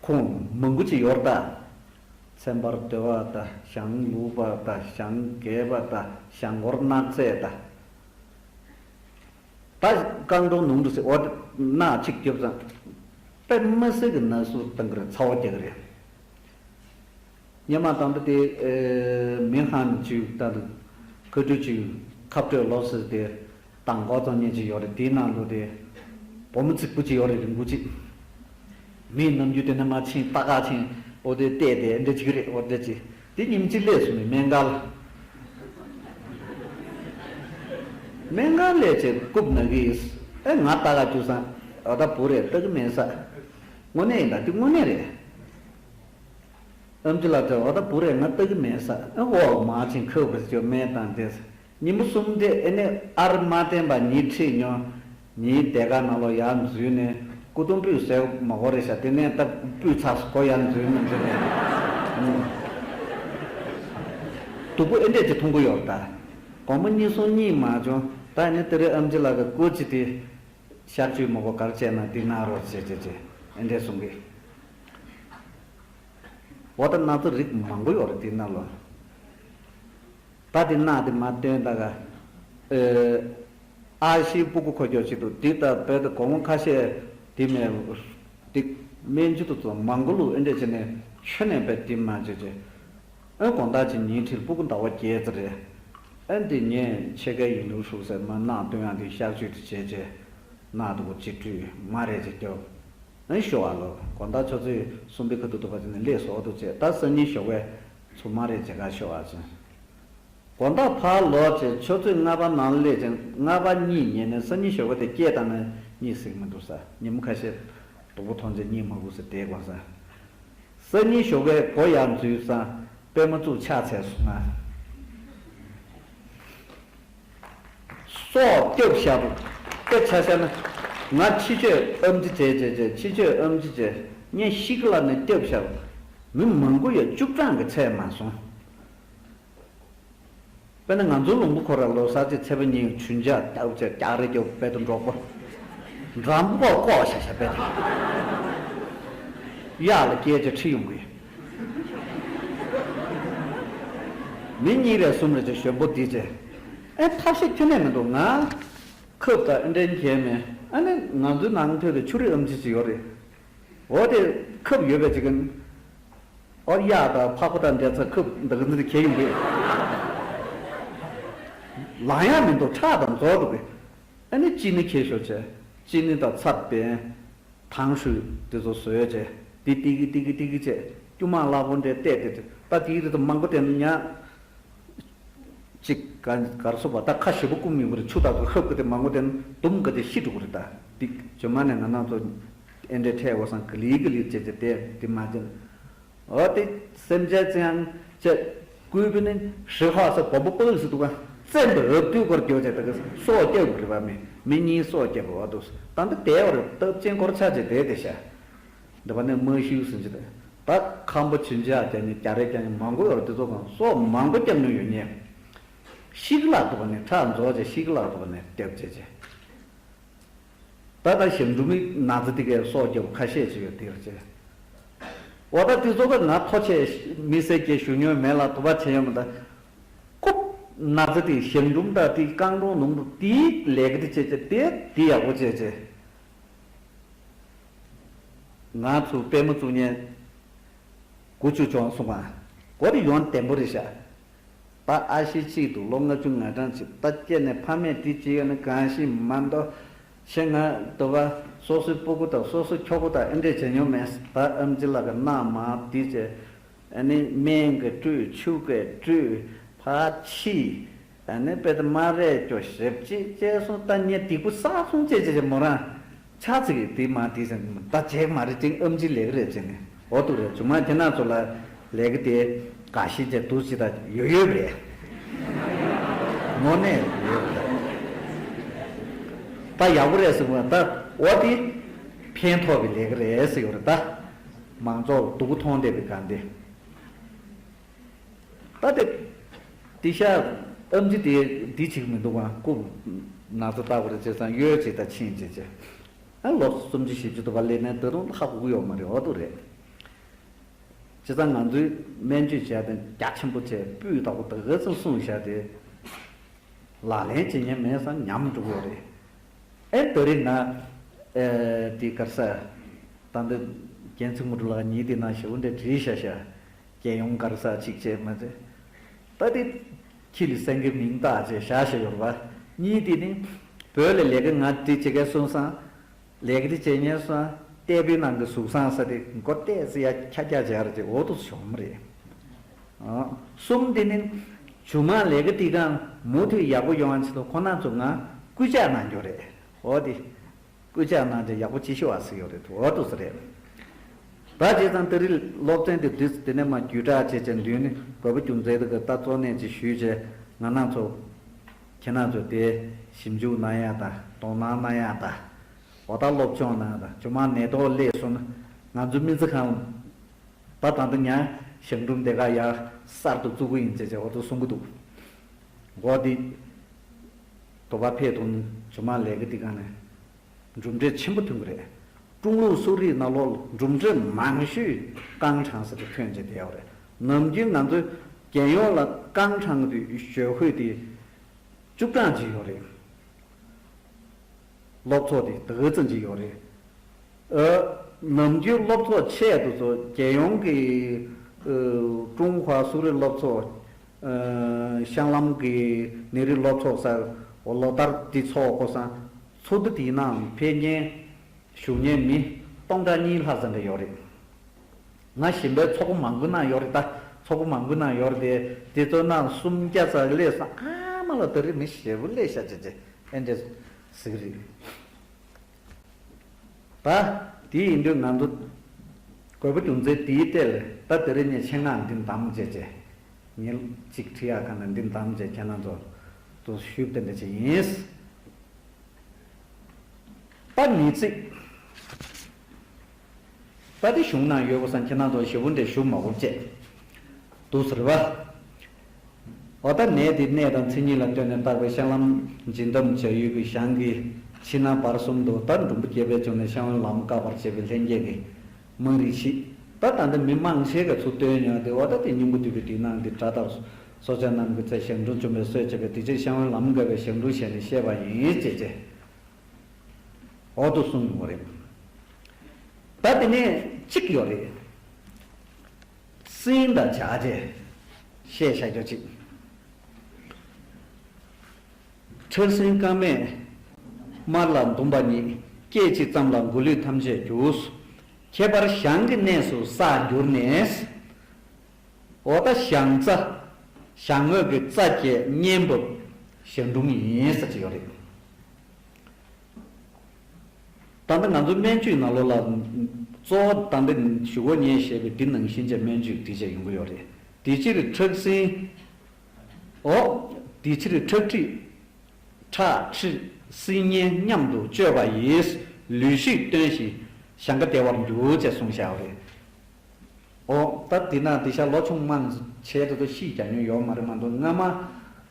ཁོང་མང་པོ་ཅིག་ཡོད་རེད་ད། ཚན་པར་སྡོད་པ་དང་ཞང་ལུག་པ་དང་ཞང་རྒས་པ་དང་ཞང་འཁོར་ནག་ཚད་དང་། ད་རྐང་གྲོང་ནང་དུ་ཟེར་འོ་ནག་ཅིག་རྒྱབ་ཙང་། དཔེ་མི་སྲིད་ཀྱི་ན་ཟུག་བཏང་གི་རེད། ཚ་བ་རྒྱག་གི་རེད། སྔོན་མ་ད་ལྟ་དེ་མི་ཧང་ཅིག་ད་ཁ་སྤྲོད་ཅིག་ཁ་སྤྲོད་ལོ་ཟེར་ཏེ་དང་གོ་ཙམ་ཉན་ཅིག་ཡོད་རེད། དེའི་ནང་དུ་དེ་བུ་མོ་རྫིག་པོ་ཅིག་ཡོད་རེད། རིང་པོ་ཅིག་མི་ནམ་རྒྱུན་དེ་ནས་མར་ཕྱིན་ལྟ་ག་ཕྱིན་འོ་དེ་བལྟས་ཏེ་འདྲ་ཅིག་རེད། འོ་འདྲ་ཅིག་དེ་ཉིན་གཅིག་སླེབས་སོང་ནས་སྨན་ཁང་ལ། སྨན་ཁང་སླེབས་བྱས་རྐུབ་ན་གི་ཨེ་ང་ལྟ་ག་བཅུག་སང་འོ་ད་བུ་རེད་ལྟ་གི་མེད་ས། དངོས་གནས་ཡིན་ད་དེ་དངོས་གནས་རེད། ཨེམ་ཆི་ལགས་དེ་འོ་ད་བུ་རེད་ང་ལྟ་གི་མེད་ས། ཨེ་འོ་མ་ཕྱིན་ཁ་བུ་ཅོ་སྨན་བཏང་དེ། ཉིན་མོ་གསུམ་དེ་ཨེ་ནས་ཨར་མ་བསྟན་པ་ཉིན་ཁྲིད་མྱོང་། ཉིན་དེ་ག་ནང་ལོགས་ཡར་འཛུལ་ནས་སྐུ་གདུང་སྤུས་ཟེར་མ་གོ་རེད་ཤག་དེ་ནས་ད་སྤུས་ཚགས་སུ་གོ་ཡར་འཛུལ་མི་འཛུལ་ནས་སྡུག་པོ་ཨེ་འདྲས་ཅིག་མཐོང་གི་ཡོད་རེད་ད། དགོང་མོ་གཉིད་སོང་གཉིད་མ་བྱུང་། ད་ཨེ་ནས་དེ་རིང་ཨེམ་ཆི་ལགས་ཀྱི་སྐུ་ཅི་དེ་གཤག་བཅོས་མ་གོ་གར་བྱས་ན་འདི་གནང་རོགས་བྱེད་བྱེད་བྱེད་ཨེ་འདྲས་གསུང་གི། འོ་ད་སྣ་ཚོགས་རིགས་མང་པོ་ཡོད་རེད་དེ་ནང་ལོགས། ད་དེ་ནག་དེ་མ་སྟོན་ད་ག་ཨེ། ཨ་ཤིའི་སྤུ་གུ་ཁོ་ཁྱོད་ཅིག་འདུག་འདི་ལྟ་བུའི་དགོང་མོ་ཁ་ཤས་དེ་མེད་དེ་སྨན་ཆུ་དུ་ཚོ་མང་པོ་བླུགས་ཨེ་འདྲས་བྱས་ནས་ཆུ་ནས་བས་དེ་མ་བྱེད་ཅེས། ཨེ་དགོང་དག་ཅིག་ཉིན་ཁྲིར་སྤུ་གུ་ཟླ་བ་བརྒྱད་ཙམ་རེད། ཨེ་འདི་ངས་ཕྱེད་ཀའི་ཡིན་ལུགས་ཧྲུག་ཟེར་མ་ནག་སྟོན་ཡང་དེ་གཤག་བཅོས་དེ་བྱས་རྗེས་ནག་དུ་གོ་ཅིག་བཀྲུས་མ་རེད་ཅེས་སྐྱོ། ཨེ་ཤོ་བ་ལོ་དགོང་དག་ཆུ་ཚོད་གསུམ་པའི་ཁ་ཐུག་ཏུ་བ་ཅིག་ནས་ལས་བཟོ་འདུག་ཅེས་ད་སང་ཉིན་ཞོགས་པའི་ཚུར་མ་རེད་ཅེས་ཁ་ཤོ་བ་ཅིག་དགོང་དག་ཕར་ལོག་བྱས་ཆུ་ཚོད་ལྔ་པ་ནང་སླེབས་ཅིང་ལྔ་པ་གཉིད་ཉལ་ནས་སང་ཉིན་ཞོགས་པ་དེ་སྐད་བཏང་ནས་གཉིད་སད་མི་འདུག་ས། ཉིན་མོ་ཁ་ཤས་སྡུག་པོ་མཐོང་རྗེས་གཉིད་མ་ཁུག་ས་བསྡད་དགོས་ས། སང་ཉིན་ཞོགས་པའི་སྒོ་ཡར་འཛུལ་ས་པད་མ་བཙུགས་ཕྱག་འཚལ་སོང་ང་། ཏོག་སྐྱབས་བཞག་པ་དཔེ་ཆ་བཞག་ན། ང་ཕྱི་ཆོས་ཨེམ་ཆི་བྱས་བྱས་བྱས། ཕྱི་ཆོས་ཨེམ་ཆི་བྱས། ངས་ཤི་ཀི་ལ་ནས་སྐྱབས་བཞག་པ། མི་མང་པོ་ཡོད། བཅུ་གྲངས་ཀྱི་ཚད་མ་སོང་། དཔེར་ན་ང་ཚོའི་ལུང་པ་ཁོ་ར་ལོ་གསར་ཚེས་པ་གཉིས་ཆུན་འཇགས་སྟབས་བྱས་རྒྱག་རེ་རྒྱོབ་དཔེ་དུ་འགྲོགས་པོ། འགྲམ་པོ་ཀོག་ཀོག་བྱ་བྱ་དཔེ་དུ། གཡག་ལ་སྐད་ཆ་ཁྲིད་ཡོང་གི། མི་གཉིས་རེ་གསུམ་རེ་ཅིག་གཞོན་པོ་འདི་བྱས། ཨེ་ཐབས་ཤེས་ཁྱོན་ནས་མི་འདུག་ང་ཁབ་དང་ཨེ་འདྲའི་མཁན་མེད། ཨ་ནི་ང་ཚོའི་ནང་ཐོད་དུ་ཆུ་རིགས་ཨེམ་ཆི་ཅིག་ཡོད་རེད། འོ་དེ་ཁབ་ཡོད་པའི་ཅིག་གིན། ཨོ་གཡག་དང་ཕག་པ་དང་འདྲ་ཚ་ཁབ་འདི་ག་འདི་གས་ཡོང་གི། ལང་ཡག་མི་འདུག་ཁྲག་དང་རྫོགས་འདུག་གི། ཨ་ནི་ཅི་ནི་ཁྱེར་ཤོག་བྱས། ཅི་ནི་དང་ཚབ་པའི་དང་ཤུ་དེ་ཚོ་བཟོས་བྱས། དེ་ཏི་གི་ཏི་གི་ཏི་གི་བྱས། སྐྱུ་མ་ལ་བོ་འདྲས་བལྟས་ཏེ་ད་དེའི་རི་དུ་མང་པོ་དེ་ནི་ཉག་ཅིག་ག་གར་སོ་བ་ད་ཁ་ཞེ་པོ་བསྐུམ་ཡོང་གི་རེད། ཆུ་དག་ཏུ་ཧབ་གི་དེ་མང་པོ་དེ་ནི་དུམ་གི་དེ་ཤི་འགྲོ་གི་རེད། ད་དེ་ཇོ་མ་ནས་ང་རང་ཚོ་ཨེ་འདྲས་འཕྲད་འོ་སང་ག་ལི་ག་ལི་བྱས་བྱས་དེ་དེ་མ་བྱས། འོ་དེ་སེམས་ཅན་ཅང་ཅེ་ཀུས་པི་ནི་ཧྲི་ཧ་ས་བོམ་པོ་པོ་ལི་སི་འདུག་ག་བཙན་པའི་འོབ་དུས་སྐོར་གྱོ་བྱས་ད་གི་སྲོག་སྐྱབས་དགོས་རེད་པ། མི་མི་གཉིས་སྲོག་སྐྱབས་འོ་འདུག་ད་འདི་དེ་བར་སྟབས་ཅན་སྐོར་ཆ་བྱས་དེ་དེ་ཤ། འདི་པ་ནས་མ་ཤིའུ་ཟིན་ཅི་ད། ད་ཁམ་པོ་ཆུན་ཆ་རྒྱ་ནི་རྒྱ་རེ་རྒྱ་ནི་མང་པོ་ཡོད་རེད། དེ་ཚོ་གང་སྲོག་མང་པོ་སྐྱབས་ནུས་ཡོད་ཉེ། ཤི་གི་ལག་འདུག་པ་ནས་ཁྲག་རྫོགས་བྱས་ཤི་གི་ལག་འདུག་པ་ནས་སྐྱབས་བྱས་བྱས། ད་ལྟ་ཞབས་དྲུང་མི་ན་ཚ་དེ་གའི་སྲོག་སྐྱོབ་ཁ་ཤས་ཅིག་ཡོད་དེར་བྱས། འོ་ད་དེ་ཚོ་ག་ང་ཐོ་ཆས་མི་སེར་སྐྱེ་ཞུ་མྱོང་མེད་ལ་དུ་བ་ཆེ་ཡོང་མི་ད། ཁོ་ན་ཚ་དེ་ཞབས་དྲུང་ད་དེ་རྐང་གྲོང་ནང་དུ་དེའི་ལས་ཀ་དེ་བྱས་བྱས་དེ་དེ་ཡག་པོ་བྱས་བྱས། ང་ཚོ་པད་མ་བཙུགས་ཉན། དགུ་བཅུ་བྱུང་སོང་ང་། གོ་དེ་ཡོང་བདེན་པོ་རེད་ཤག་ད་ཨ་ཤི་གཅིག་ཏུ་ལོ་ལྔ་བཅུ་ང་གྲངས་ཅིག་ད་སྐྱེས་ནས་ཕ་མས་དེ་ཅི་ཡོད་ནི་གང་ཤི་མ་འདོ། ཤེ་ང་དུ་བ་སོ་སོའི་སྤུ་གུ་དང་སོ་སོའི་ཁྱོ་གུ་དང་ཨེ་འདྲས་བྱས་མྱོང་མེད། ད་ཨམ་ཅི་ལགས་ཀྱི་མནའ་མ་དེ་བྱས། ཨ་ནི་སྨན་གྱི་བཀྲུས་ཆུ་གི་བཀྲུས་ཕ་ཕྱི། ཨ་ནི་དཔེ་དེ་མ་རེད་ཀྱོ་ཞེབ་ཅིག་ཅེས་སོང་ད་ཉེ་སྡིག་པོ་བསགས་སོང་ཅེས་ཅེས་ཅེས་མོ་རང་། ཆ་ཚིག་གི་དེ་མ་དེ་ཟེར་ད་བྱས་མ་རེད་ཅིང་ཨམ་ཅི་ལེགས་རེད་ཅེས་ནས་འོ་འདུག་རེད། ཇུ་མ་ཁྱེད་རང་ཚོ་ལ་ལས་ཀ་དེ་ག་ཤི་ཅེས་འདུག་ཅི་ད་ཡོད་ཡོད་རེད། དངོས་གནས་ཡོད་རེད། ད་ཡག་པོ་རེད་ཟེར་བ་ད་འོ་དེ་ཕན་ཐོགས་པའི་ལས་ཀ་རེད་ཟེར་ཡོད་རེད། ད་མང་ཚོགས་སྡུག་གུ་མཐོང་བསྡད་པའི་གང་དེ། ད་དེ། དེ་ཤ། ཨམ་ཆི་དེ་འདི་བྱེད་ཀྱི་མི་འདུག་ག་ཀུ། ན་ཚ་ལྟ་བར་བྱས་ཙང་གཡོལ་བྱེད་ད་ཕྱིན་བྱེད་བྱེད། ཨ་ལོ་སུམ་ཅུ་བཞི་བཅུ་དུ་བ་ལས་ནས་ད་རུང་ལྷག་དགོས་ཀྱི་ཡོད་མ་རེད། འོ་འདུག་རེད། བྱས་ཙང་ང་ཚོའི་སྨན་བཅོས་བྱས་ཏེ་རྒྱ་ཆེན་པོ་བྱས་སྤུས་དག་པོ་ད་ག་ཚོད་གསུངས་བཞག་དེ། ལག་ལེན་བྱེད་མཁན་མེད་ཙང་ཉམས་འགྲོ་གི་ཡོད་རེད། ཨེ་ད་རེས་ང་། ཨེ་དེ་གར་ས། ད་འདི་རྒྱན་ཚིག་མུ་འགྲོ་ལགས་ཉིད་དེ་ན་ཞེ་པོ་འདྲ་བྲིས་ཤ་ཤ། རྒྱལ་ཡོངས་གར་ས་ཅིག་བྱས་མ་ཚད། ད་དེ། ཁྱི་ལི་སེང་གེ་མིང་བཏགས་བྱས་བཞག་བཞག་ཡོད་རེད་པ། གཉིས་དེ་ནི། བོད་ལ་ལས་ཀ་ང་དེ་བྱེད་མཁན་སོང་ཙང་། ལས་ཀ་དེ་བྱེད་མཁན་སོང་ཙང་ལྟེ་བའི་ནང་གི་གཟུགས་བཟང་ས་དེ་མགོ་བལྟས་ཟེར་ཡ་ཁྱ་ཁྱ་བྱས་རེད་དེ་འོ་ཐུག་བྱུང་མ་རེད། ཨ། གསུམ་དེ་ནི། ཇུ་མ་ལས་ཀ་དེ་གང་མུ་མཐུད་ཡག་པོ་ཡོང་བ་ཆེད་དུ་ཁོ་ན་ཚོ་ང་སྐུལ་ལྕག་གནང་རྒྱུ་རེད། འོ་དེ། སྐུལ་ལྕག་གནང་རྗེས་ཡག་པོ་ཅི་ཤོག་ཨ་ཟེར་ཡོད་རེད་འོ་འདུག་ས་རེད། ད་བྱས་ཙང་ད་རེས་སློབ་ཚན་དེ་དུས་དེ་ནས་མ་བརྒྱུད་བསྒྲགས་བྱས་བྱས་མདུན་ནས་དགོས་པ་རྒྱུ་མཚན་དེ་གི་ད་གཙོ་གནད་ཅིག་ཞུས་བྱས་ང་རང་ཚོ། ཁྱེད་རང་ཚོ་དེ་ཞིབ་འཇུག་གནང་ཡག་དང་དོ་སྣང་གནང་ཡག་དང་། འོ་ད་སློབ་སྦྱོང་གནང་ཡག་དང་ཇོ་མང་ནད་ཐོག་སླེབས་སོང་ན་ང་ཚོ་སྨན་རྩིས་ཁང་། ད་ད་ལྟ་ཉ་ཞང་སྒྲུང་དེ་ག་ཡ་གསར་དུ་བཙུགས་ཀྱི་ཡིན་ཅེས་བྱས་འོ་ད་གསུང་གི་འདུག་འོ་དེ། དོ་བ་ཕེ་དུང་ཇོ་མང་ལས་ཀ་དེ་ག་ནས། གྲུབ་འབྲས་ཆེན་པོ་ཐོན་གྱི་རེད། ཀྲུང་ལུགས་གསོ་རིག་ནང་ལོགས་གྲུབ་འབྲས་མང་ཤོས་རྐང་གྲངས་ཟེར་དུ་ཐོན་བྱས་བསྡད་ཡོད་རེད། ནམ་རྒྱུན་ང་ཚོའི་རྒྱལ་ཡོངས་ལ་རྐང་གྲངས་དེ་ཞོད་ཁོས་དེ་བཅུ་གྲངས་ཅིག་ཡོད་རེད། སློབ་ཚོགས་དེ་དེ་ག་ཙམ་ཅིག་ཡོད་རེད། ཨ། ནམ་རྒྱུན་སློབ་ཚོགས་ཆེད་དུ་ཚོ་རྒྱལ་ཡོངས་ཀྱི་ཨ། ཀྲུང་ཧྭ་གསོ་རིག་སློབ་ཚོགས། ཨ། ཤང་ལམ་གྱི་ནད་རིགས་སློབ་ཚོགས་སར་ལོ་ལྟར་འདི་ཚོགས་གོ་སང་ཚོགས་འདུ་དེའི་ནང་ཕེབས་མཁན་ཞུགས་མཁན་མི་སྟོང་ཕྲག་གཉིས་ལྷག་ཙམ་འདྲ་ཡོད་རེད། ང་གཞན་པའི་ཚོགས་པ་མང་པོའི་ནང་ཡོད་རེད་ད། ཚོགས་པ་མང་པོའི་ནང་ཡོད་རེད་དེ་དེ་ཚོ་ནང་སུམ་བརྒྱ་ཙམ་སླེབས་སོང་ཨ་མ་ལ་ད་རེས་མི་ཞེ་པོ་སླེབས་ཤག་ཅེས་ཅེས་ཨེ་འདྲས་ཟེར་གི་རེད། ད་དེ་ཡིན་དུས་ང་ཚོ་དགོས་པ་རྒྱུ་མཚན་དེའི་ཐད་ལ་ད་དེ་རིང་ངས་ཆེད་མངགས་འདི་འདམ་བྱས་བྱས་ངས་གཅིག་བྲིས་ཡག་ག་ན་འདི་འདམ་བྱས་ཁྱེད་རང་ཚོ་ཚོ་ཞུས་དེ་འདྲ་ཅིག་ཡིན། པ་ནི་ཚིག་ད་དེ་གཞུང་ནང་ཡོད་པ་སང་ཁྱེད་རང་ཚོ་ཞེ་པོ་འདྲ་ཞུ་མ་དགོས་བྱས། འདུག་ཟེར་བ། འོ་ད་ནས་དེ་གནས་དང་མཚན་ཉིད་ལ་ལྟོས་ནས་བཏགས་པའི་གཤེན་ལམ་སྦྱིན་གཏམ་བྱ་ཡུལ་གྱི་ཞང་གི་ཕྱི་ནང་བར་གསུམ་དུ་ད་འབྲུམ་པ་སྐྱེས་པའི་བྱུང་ནས་གཤེན་བའི་ལམ་བཀག་པར་བྱེད་པའི་ལྷན་སྐྱེས་ཀྱི་དམངས་རིགས་ཤིག་ད་ད་འདི་མི་མང་ཆེ་ག་ཚུར་བཏོན་ཡོང་དེ། འོ་ད་དེ་སྙིང་པོ་བསྡུས་པའི་དེའི་ནང་གི་སྒྲ་དག་སོ་སོ་རྣམས་ཀྱི་ཚེ་གཞན་སྒྲུང་བཅོམ་པའི་སྲོལ་བྱེད་པའི་དེ་ཕྱིར་གཤེན་བའི་ལམ་བཀག་པའི་གཞན་སྒྲུང་བྱས་ནས་བཤད་པ་ཡིན་ཅེས་བྱས། འོ་དུ་གསུངས་ཡོང་བ་རེད། ད་དེ་ནས་གཅིག་ཡོད་རེད། སྲིན་དང་བྱ་བྱེད་བཤད་བྱ་རྒྱུ་གཅིག་ཁྲག་སྲིན་རྐང་མས་དམར་ལ་འདུམ་པ་ཉིད། སྐད་ཅིག་ཙམ་ལ་མགོ་ལུས་ཐམས་ཅད་རྒྱུགས། ཁྱད་པར་ཞང་གི་གནས་སུ་བསགས་གྱུར་ནས། འོ་ད་ཞང་རྩ། ཞང་ངོས་ཀྱི་རྩ་བཅད་གཉེན་འབབ་ཞང་སྒྲུང་ཡིན་ཟེར་གྱི་ཡོད་རེད། ད་ལྟ་ང་ཚོ་སྨན་བཅོས་ནང་ལོགས་ལ་གཙོ་བོ་ད་ལྟ་ཞུ་སྒོ་ཉེ་ཞེས་པའི་འདི་ནང་བཞིན་གྱི་སྨན་བཅོས་འདི་བྱས་ཡོང་གི་ཡོད་རེད། དེ་ཕྱིར་ཁྲག་སྲིན། འོ། དེ་ཕྱིར་ཁྲག་མཁྲིས། ཁྲག་མཁྲིས་སྲིན་གཉན་མཉམ་དུ་བཅོས་པ་ཡིས་ལུས་ཤིག་སྟོན་ཞིང་ཞང་ག་བདེ་བར་འགྱུར་ཅེས་གསུངས་བཞག་པ་རེད། འོ་ད་དེ་ན་དེ་ཤ་ལོ་ཆུང་མང་ཆེ་དེ་ཚོ་ཤི་རྒྱག་མྱོང་ཡོད་མ་རེད་མ་གཏོགས། སྔ་མ་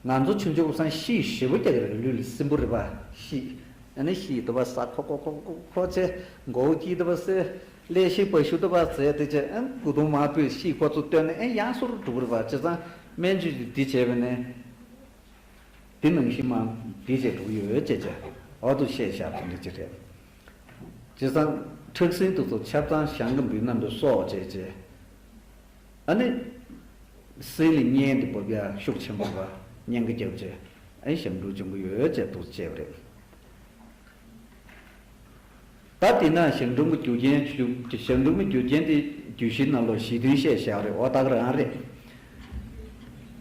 ང་ཚོ་ཆུང་ཆུང་སང་ཤི་ཞེ་པོ་རྒྱག་གི་རེད། ལུས་ལ་སྲིན་བུ་རེད་པ་ཤི། ཨ་ནི་ཤི་དུ་བ་ས་ཁོ་ཁོ་ཁོ་ཁོ་ཁོ་ཆེ་མགོ་བོ་སྐྱིད་དུ་བ་སེ་ལས་ཤི་པ་ཤུ་དུ་བ་ཟེ་དེ་ཆེ་ཨ་གུ་དུང་མ་པོས་ཤི་ཁོ་ཚོ་བཏོན་ནས་ཨ་ཡང་སོར་འགྲོ་གི་རེད་པ། བྱས་ཙང་སྨན་བཅོས་ཀྱི་འདི་བྱས་པ་ནས། དེ་ནང་བཞིན་མ་དེ་བྱས་འགྲོ་གི་ཡོད་ཅེས་བྱས་འོག་ཏུ་བཤད་བཞག་པ་འདི་ཅི་རེད། བྱས་ཙང་ཁྲག་སྲིན་དེ་ཚོ་ཆབ་གཙང་ཞང་གི་འབུ་རྣམས་ལ་སོགས་བྱས་བྱས། ཨ་ནི། སྲིན་ལ་གཉན་དེ་བབས་ཡ་ཤུགས་ཆེན་པོ་བ་གཉན་གི་རྒྱབ་བྱས་ཨ་ཞང་འབྲུག་བྱུང་གི་ཡོད་ཅེས་འདུག་བྱས་པ་རེད། ད་དེ་ན་ཞང་འབྲུག་མི་རྒྱུ་རྐྱེན་ཞང་འབྲུག་མི་རྒྱུ་རྐྱེན་དེ་རྒྱུད་བཞི་ནང་ལོགས་བཞི་དོན་བཤད་བཞག་རེད། འོ་ད་ག་རང་རེད།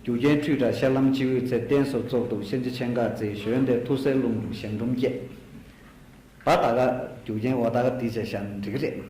རྒྱུ་རྐྱེན་ཁྲུས་དྲག་ཤ་ལམ་སྤྱི་བོའི་ཚེ། བསྟན་སྲུང་གཙུག་ཏོར་གཤིན་རྗེ་ཆེན་ཁ་རྩེ། གཞོན་དེར་ཐུགས་སྲས་རླུང་འབྲུག་ཞང་འབྲུག་སྐྱེས། ད་ད་ག་རྒྱུ་རྐྱེན་འོ་ད་ག་དེ་བྱས་བཞག་ན་འགྲིག་གི་རེད།